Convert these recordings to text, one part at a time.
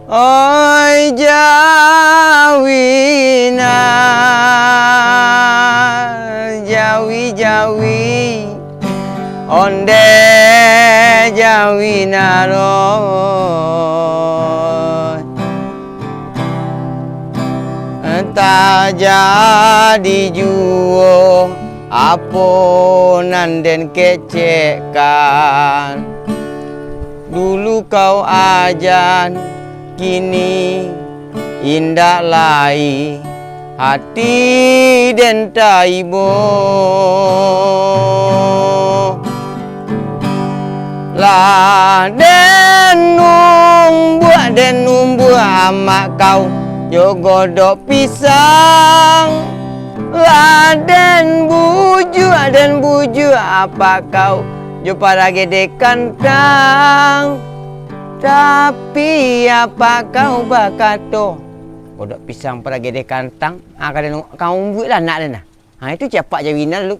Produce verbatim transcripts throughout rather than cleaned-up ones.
Oi jawi nan, jawi-jawi, onde jawi nan oi. Tajadi juo apo nan den kecekkan. Dulu kau ajan, kini indak lai, ati den taibo. Lah den umbuak, den umbuak amak kau, jo godok pisang. Lah den bujuak, den bujuak apak kau, jo paragede kantang. Tapi apak kau bakato, "Godok pisang paragede kantang, ah, ka den, ka umbuak lah anak den lah." Ha, itu capak jawi nan lu.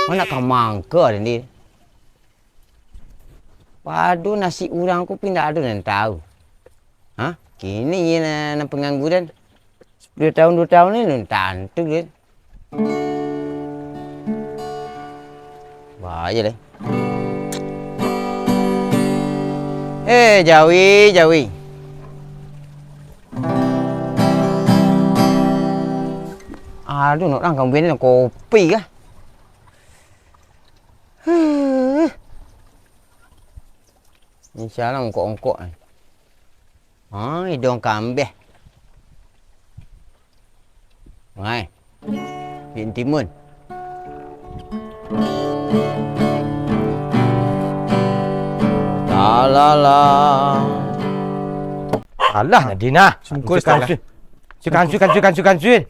Mana ka mangka den di. Pado nasib urang ko pindah ado nan tahu. Ha? Kini ye nan, nan pangangguran. Sapuluah tahun, duo tahun ni nan tantu kan. Bahaya deh. Eh, jawi, jawi. Aduh, nak orang kambing ni kopi kah? Huh. Insya Allah ongkok-ongkok. Ha, idong kambeh. Ngai. Bik timun. Talala. Alah, Nadina. Sungkos tak lah. Sukan, sukan, sukan, sukan, sukan.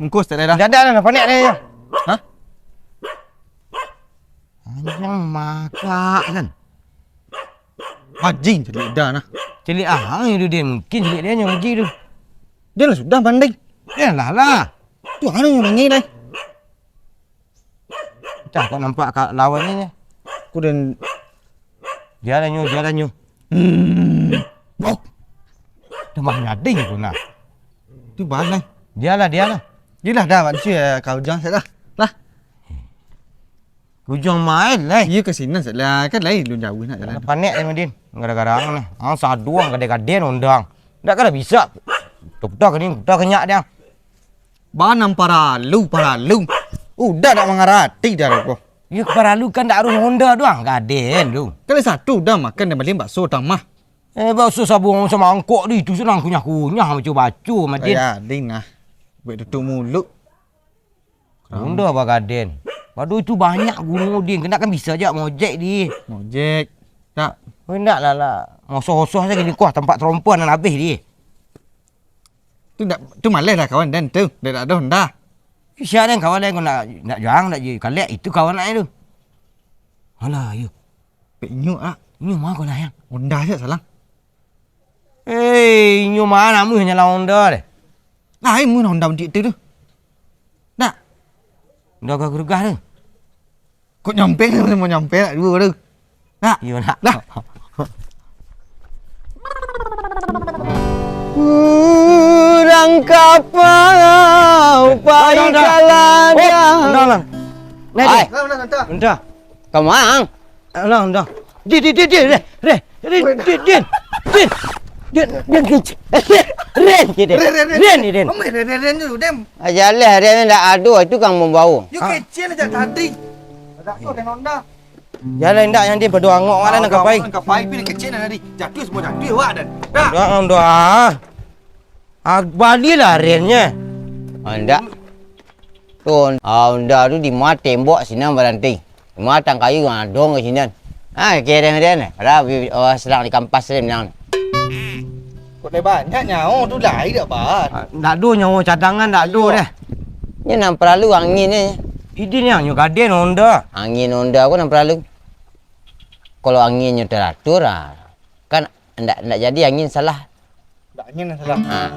Mungkus tak lah. Dah, dah, dah, panik dah. Hah? Anjing makak kan. Bajing caliak dah nah. Caliak ahang tu dia, mungkin caliak dia nyo bajing tu. Dia lah sudah banding. Dia lah lah. Tu anu nyo bangih deh. Dah kok nampak kat lawan ni. Aku dan dia lah nyo, dia lah nyo. Hmm. Oh. Dah mah nyading aku nah. Tu balai. Dia lah, dia lah. Dia lah dah, manusia kau jang sak dah. Lah. Ujung main lai. Iya ka sinan sak lah, kan lai lun jauah nak jalan. Panek ni Madin. Gara-gara ang lah. Ang saduang kadai-kadai ondang. Ndak kada bisa. Putar-putar ka ni, putar ka nyak dia. Ba nan paralu, paralu. Udah ndak mangarati dah ko. Iyo paralu kan ndak harus Honda doang, gaden tu. Kali satu udah makan dan bali bakso tang mah. Eh, bakso sabuang samangkok di itu senang kunyah-kunyah baco-baco Madin. Ayah, Din nah. Buat tutup mulut. Honda bagaden. Waduh, itu banyak gunyo, Din. Kena kan bisa aja mojek, Din. Mojek. Tak. Oh, indak lah, lah. Ngosoh-ngosoh saja gini, kuah tempat terompoan nan habis, Din. Tu ndak, tu maleh lah kawan dan tu. Dah tak ada Honda. Siapa yang kawan yang kau nak, nak juang, nak je kalek, itu kawan nak itu. Alah, ayo. Pek inyo, ah. Inyo mah kau lah, yang. Honda saja salah. Eh, inyo mah namuh nyalah Honda deh. Nah, ai mun Honda bantuak itu tu. Nak. Honda gagah-gagah tu. Kok nyampe tu, mau nyampe nak dua tu. Nak. Iyo, nak. Lah. Urang kapau pai ka ladang. Nah, nah. Nah, Ai. Dah, dah, dah. Dah. Kamang. Alah, dah. Din, Din, Din, Din, Ren, Ren, Din, Din, Din, Din. Din, Din, Din, Din. Ren, Din, Din. Ren, Ren, Ren. Ren, Din. Amai, Ren, Ren, Ren, tu, Dem. Ajalah, Ren, ndak ado, itu kang mambawa. Yo, kecil aja tadi. Ada tu, Ren Honda. Jalan ndak, yang Din, pado angok, mana nak kapai? Kapai, pilih kecil tadi. Jatuh semua jatuh, awak, Dan. Dah. Doa, doa. Ah, balilah Ren-nyo. Ah, ndak. Tu, ah, Honda tu di ma tembok sinan baranti. Di ma batang kayu, ah, dong ka sinan. Ah, kereng Ren. Padahal, oh, sadang dikampas Ren nang. Kok lai banyak nyawa tu lai dak, Bat? Ah, ndak ado nyawa cadangan, ndak ado deh. Nyo nan paralu angin ni. Idin yang nyo gaden Honda. Angin Honda ko nan paralu. Kalau anginnyo taratur, ah, kan ndak, ndak jadi angin salah. Ndak angin salah. Ha.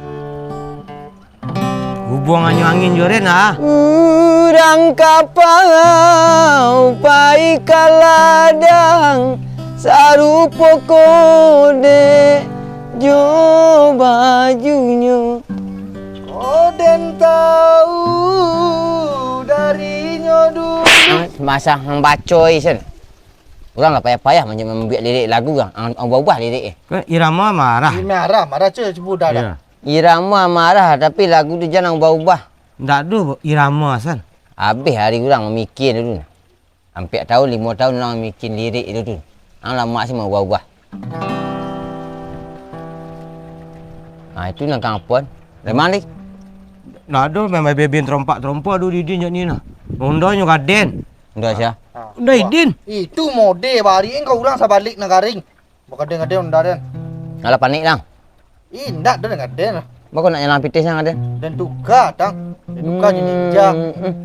Hubungan jo angin jo Ren, ah. Urang kapau pai ka ladang, sarupo ko dek Jo bajunyo. Ko den tahu darinyo dulu. Masa mambaco isen. Urang lah payah-payah manja-, mambuek lirik lagu urang. Ang, ang ubah-ubah lirik eh. Kan irama marah. Marah, marah, cubo, cubo dah, dah. Iyo. Irama marah, tapi lagu tu jan ang ubah-ubah. Ndak ado irama, San. Abih ari urang mamikia dulu. Ampek taun, limo taun urang mamikia lirik tu tu. Ang lamak se maubah-ubah. Nah, itu nan ka apo an. Dari ma, Lik? Ndak ado, memang beben terompak-terompak dulu di din jak ni nah. Undonyo ka den. Udah sia? Ah, udah, wah. Idin. Itu mode bari engkau urang sabalik nagaring. Bakadeng-kadeng onda den. Alah panik, Dang. Ih, indak, den, indak den. Bako nak nyalang pitih sang aden? Den tuka, Dang. Den tuka jadi ninja. Hmm, hmm.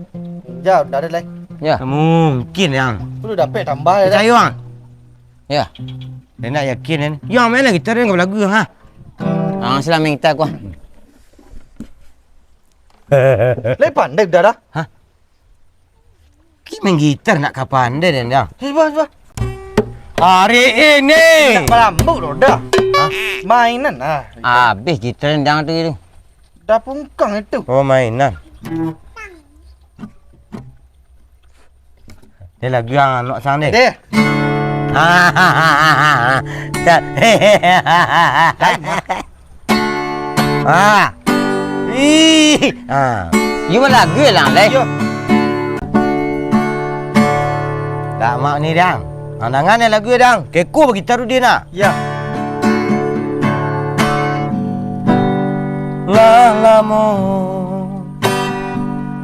Ninja, onda den lai. Ya. Mungkin, Dang. Lu dapek tambah, ya, Dang? Percayo, Dang. Ya. Den nak yakin, den. Yang main lagi, den ka balagu, ha? Ah, sila main gitar, kuah. Lai pandai udah dah. Hah? Ki main gitar nak ka pandai den, Dang. Eh, bah, bah. Hari ini. Nak balambok lo dah. Hah? Mainan lah. Abih gitar den, Dang, tu, tu. Dah pungkang itu. Oh, mainan. Dia lagu yang anak sang deh. Deh. Ah. Ih. Ah. Yo balagu lah, Leh. Yo. Tak mau ni, Dang. Ang dangan ni lagu, Dang. Keko bagitaru dia nak. Ya. Lah lamo.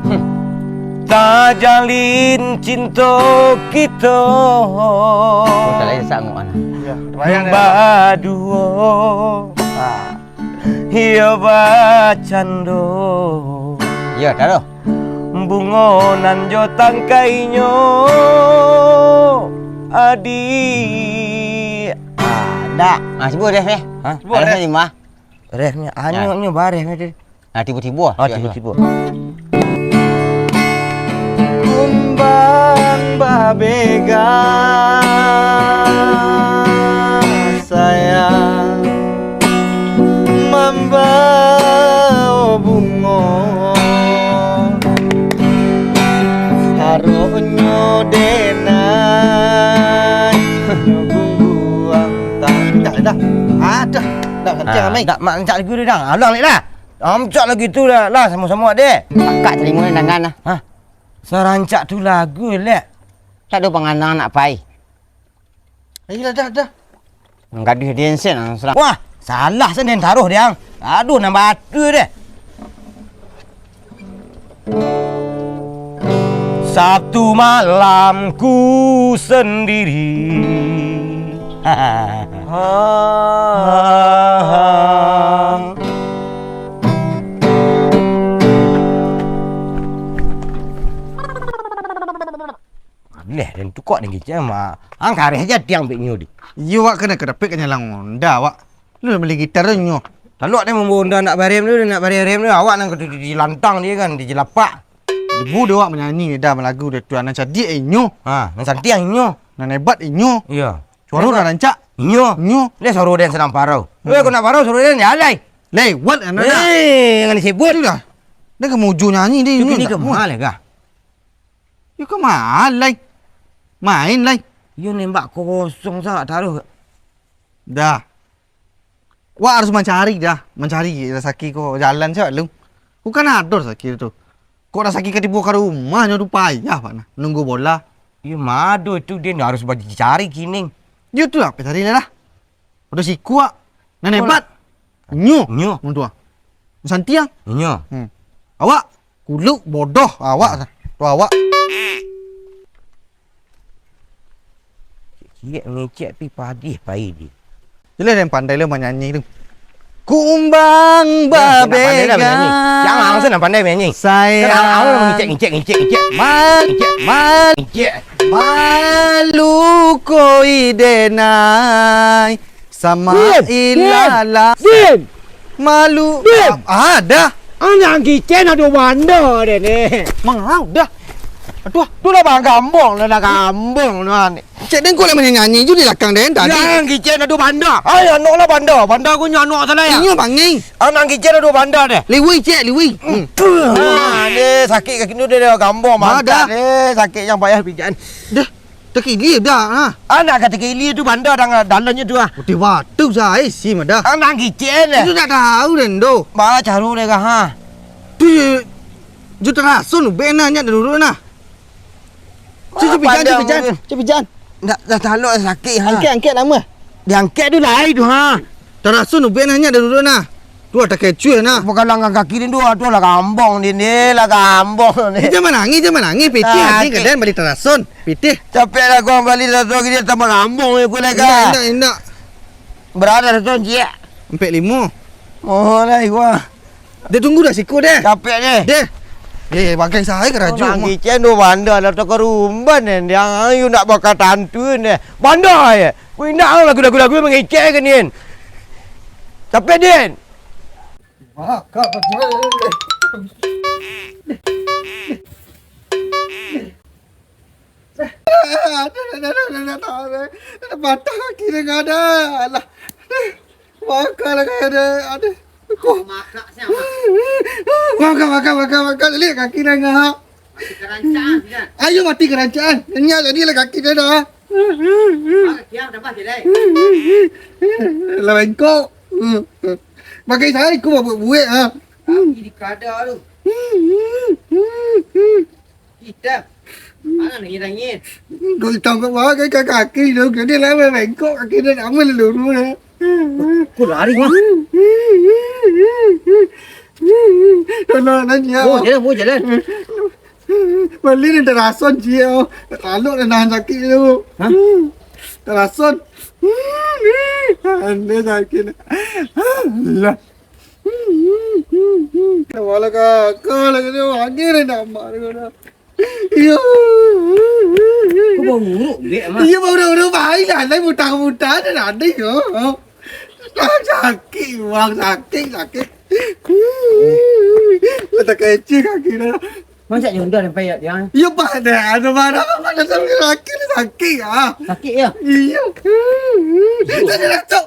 Hmm. Tajalin cinto kito. Oh, tak lain sanggup, Ana. Iya, terbayang, ya. Baduo. Ah. Iyo bacando. Iya, taruh. Bungo nan jo tangkainyo. Adi. Ah, dak. Ah, cubo deh, deh. Hah? Cubo deh. Lima. Refnyo, anyo, nyo bareh nyo tadi. Ah, tibo-tibo. Oh, tibo-tibo. Kumbang babega sayang, mambao bungo, haroknyo denai nyo gungguang tang-, dah, dah. Ah, dah. Dah, kencang, ah, amai. Dah, mak, kencang lagu dia, dah. Ulang, Lek, dah. Amcak lagu tu lah, lah, samo-samo deh. Akak talingo nan dangan lah. Hah? Sarancak tu lagu, Lek. Tak ado panganang nak pai. Ayolah, dah, dah. Gaduh di ensen lah, surang. Wah, salah sen den taruh, Diang. Aduh, nambah atu deh. Satu malam ku sendiri. Aleh, den tu kok den kicau, ma. Ang kareh aja tiang bek nyo di. Iyo, wak kena kadapek ka nyalang onda, wak. Lu bali gitar nyo. Lalu awak ni mambawa onda nak barem tu, nak barem-rem tu, awak nan ka di, di, di lantang dia kan, di jelapak. Debu dia awak manyanyi ni dah malagu dia tu, nan cadiak inyo. Ha, nan cantiang inyo. Nan hebat inyo. Iya. Suaro nan rancak. Inyo. Inyo. Dia suaro dia sanang parau. Hmm. Weh, kau nak parau suaro dia ni alai. Lewat anak dah. Eh, jangan disebut. Sudah. Dah kamu uju nyanyi dia. Tu inyo kini tak ke muat. Mana kah? Yo ka ma lai? Main lai. Yo nembak kosong sa taruh. Dah. Wak harus mancari dah, mancari rasaki ko jalan sa lu. Ko kan ado rasaki tu. Kok rasaki ka tibo ka rumah nyo tu payah, Pak, nah, nunggu bola. Yo ma ado tu, den harus bacari kini. Yo tu lah, cari lah. Udah sikuak. Nan hebat. Nyo. Nyo. Mun tu ah. Santiang. Nyo. Hmm. Awak. Kuluk bodoh awak. Tu awak. Ciek ngicek pi padih pai di. Jelas yang pandai lah manyanyi tu. Kumbang babega. Jangan langsung nak pandai manyanyi. Sayang. Kan awak ngicek, ngicek, ngicek, ngicek. Mal-, ngicek. Mal-, ngicek. Malu koi denai. Sama ilalah. Din! Malu. Din! Ah, dah. Anak kicen ado banda deh ni. Mangau dah. Aduh, tu lah bang gambong, lah gambong lah ni. Cek den ko lah manyanyi-nyanyi jo di lakang den tadi. Nan kicek ado banda. Ai, anak lah banda. Banda ko nyo anak salah ya. Inyo bangih. Anak kicek ado banda deh. Liwui, cek, liwui. Hmm. Ah, deh, sakik kaki tu deh, gambang mantap deh. Sakik yang payah pijakan. Deh, takili dah, ha. Anak ka takili tu banda dang dalamnyo tu ah. Putih batu sae si madah. Anak kicek deh. Itu tak tahu den do. Ba caro deh kah ha. Tu jo taraso nu ben nanya dulu nah. Cik, cik pijan, cik pijan, cik pijan. Ndak, dah talok sakik ha. Angkek, angkek lama. Diangkek tu lai tu ha. Taraso nu ben nanya dari dulu nah. Tu ada kecuah nah. Bukan langkah kaki ni dua tu lah gambang ni, ni lah gambang ni. Ni jangan nangis, jangan nangis. Pitih lagi kedan bali tarason. Pitih. Capek lah gua bali tarason gini tambah gambang ni aku lah kan. Indak, indak, indak. Berapa tarason ciek? Ampek limo. Oh lah gua. Deh, tunggu dah siko deh. Capek deh. Deh. Eh, bagai sae karajo. Nang kicen do banda lah takarumban den. Yang ayu nak baka tantu deh. Banda ye. Ku indak lagu-lagu mangicek ke nin. Capek din. Wah, kau. Aduh, aduh, aduh, aduh, aduh, aduh. Patah kaki dek den. Alah. Makan lah kau dek. Aduh. Kau makan siapa? Makan, makan, makan, makan. Lihat kaki dek den. Mati karancak, kan? Ayo mati karancak. Nyak jadi lah kaki dek den dah. Makan kiam tambah je, Lai. Lah bengkok. Pakai saya kau buat-buat ha. Kaki dikada tu. Hitam. Mana nangin-nangin? Kau hitam kat bawah kan kat kaki tu. Jadi lah main bengkok kaki dia nama leluru dah. Kau lari mah. Tolong nanya. Oh, jalan, oh, jalan. Balik ni tarason cie. Taluk dah nahan sakit tu. Ha? Tarason. Anda sakit. Alah. Wala kakak lagi tu lagi ni nak mak dia dah. Iyo. Kau bau uruk dek mah. Iyo bau uruk baik lah, lai mutar-mutar dah ada yo. Sakit bang, sakit, sakit. Mata kecil kaki dah. Macam nyundar sampai ya dia. Iyo pak dah, ada mana mana sampai kaki ni sakit ah. Sakit ya? Iyo. Tadi dah cok.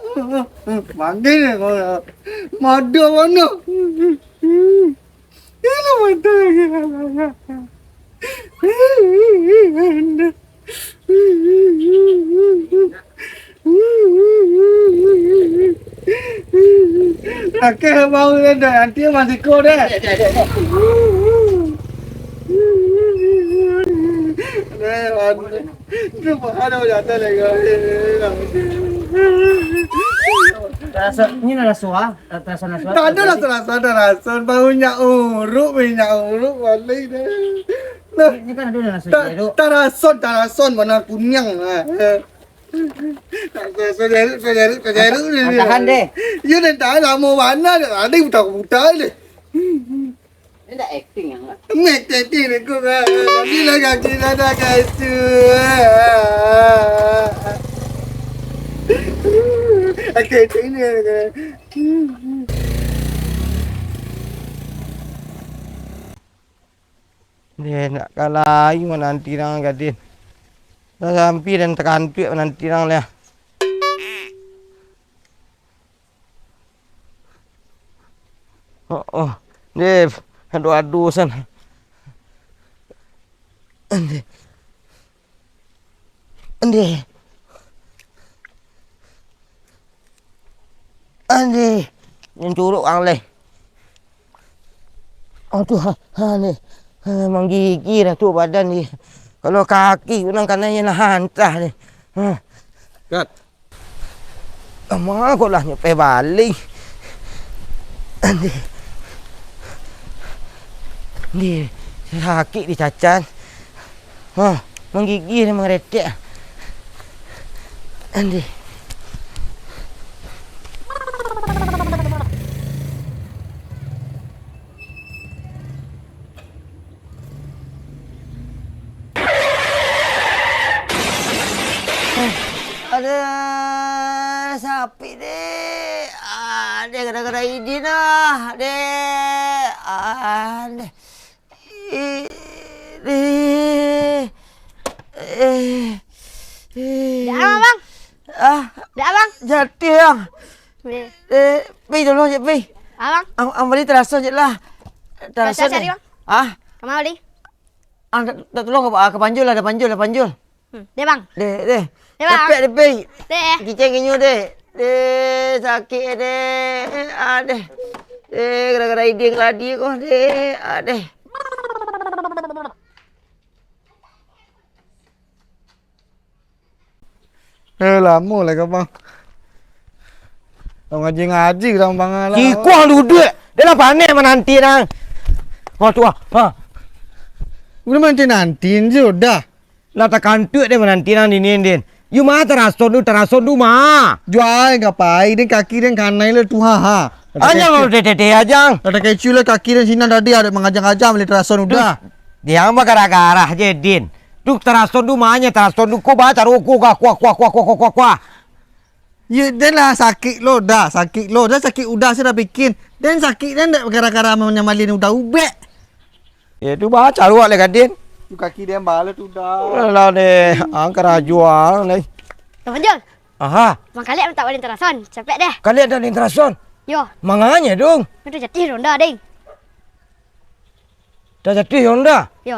Manggil kau. Mada mana? Yalah, mantap lagi. Oke, mau dah, nanti masih kau deh. Deh, aduh. Itu ada jatuh lagi. Rasa, ini ada suara. Tarasan-rasan. Tak ada rasa-rasa, ada rasa. Bau minyak uruk, minyak uruk balik dah. Nah, ini kan ada rasa jeruk. Tarason, tarason warna kuning lah. Tarason jeruk, jeruk, jeruk ni. Tahan deh. Iyo dah tahan lama mana dah. Ada buta-buta deh. Ini dah acting yang enggak. Mek teti ni ku ba. Bila kaki dah dah kat situ. Oke, sini. Deh, nak kalah ayu mananti nang gadin. Dah sampai dan tekantuak mananti nang lah. Oh, oh. Deh, aduh-aduh san. Deh. Andeh. Andeh. Nyen curuk ang leh. Aduh, ha, ha, ni. Ha, manggigih dah tu badan ni. Kalau kaki urang kanai nyo lah hantah ni. Ha. Kat. Ama kok lah nyampai balik. Andeh. Andeh, sakik dicacan. Ha, manggigih ni mangaretek. Andeh. Aduh, sapik deh. Aduh, gara-gara idin ah, deh. Aduh. Ih, ih, ih. Dak, Bang. Ah, Dak, Bang. Jatuah, Bang. Pi. Eh, pi tolong cek, pi. Abang. Am-, am bali taraso cek lah. Taraso cari, Bang. Ah? Kama bali? Ah, tak, tak tolong ka, ka panjul lah, dah panjul, dah panjul. Hmm, deh, Bang. Deh, deh. Deh, Bang. Capek deh, pi. Deh. Kiceng inyo deh. Deh, sakik deh. Ah, deh. Deh, gara-gara iding ladi ko deh. Ah, deh. Eh, lamo lai ka, Bang. Lah ngaji-ngaji urang, Bang, lah. Siko ang duduak. Deh lah panek mananti nang. Ha, tu ah. Ha. Buliah mananti-nanti je, udah. Lah takantuak deh mananti nang dini, Din. Yu ma taraso tu, taraso tu ma. Jual ngapai, den kaki den kanai lah tu, ha, ha. Anjang lo tete ajang. Lah takecu lah kaki den sinan tadi, ado mangajang-ajang bali taraso tu, udah. Jan bagarah-garah je, Din. Tu taraso tu ma nyo, taraso tu ko ba caro ko ga, kuah, kuah, kuah. Yo, den lah sakik lo dah, sakik lo dah, sakik udah sudah bikin. Den sakik den dak gara-gara manyamalin udah ubek. Yo, tu ba caro awak lai ka, Din. Tu kaki den bala tu udah. Alah deh, ang karajo ang lai. Bang Jul. Aha. Bang Khalid mintak bali tarason, capek deh. Khalid ado bali tarason? Yo. Manganyo dong? Itu jatuah Honda, ding. Dah jatuah Honda? Yo.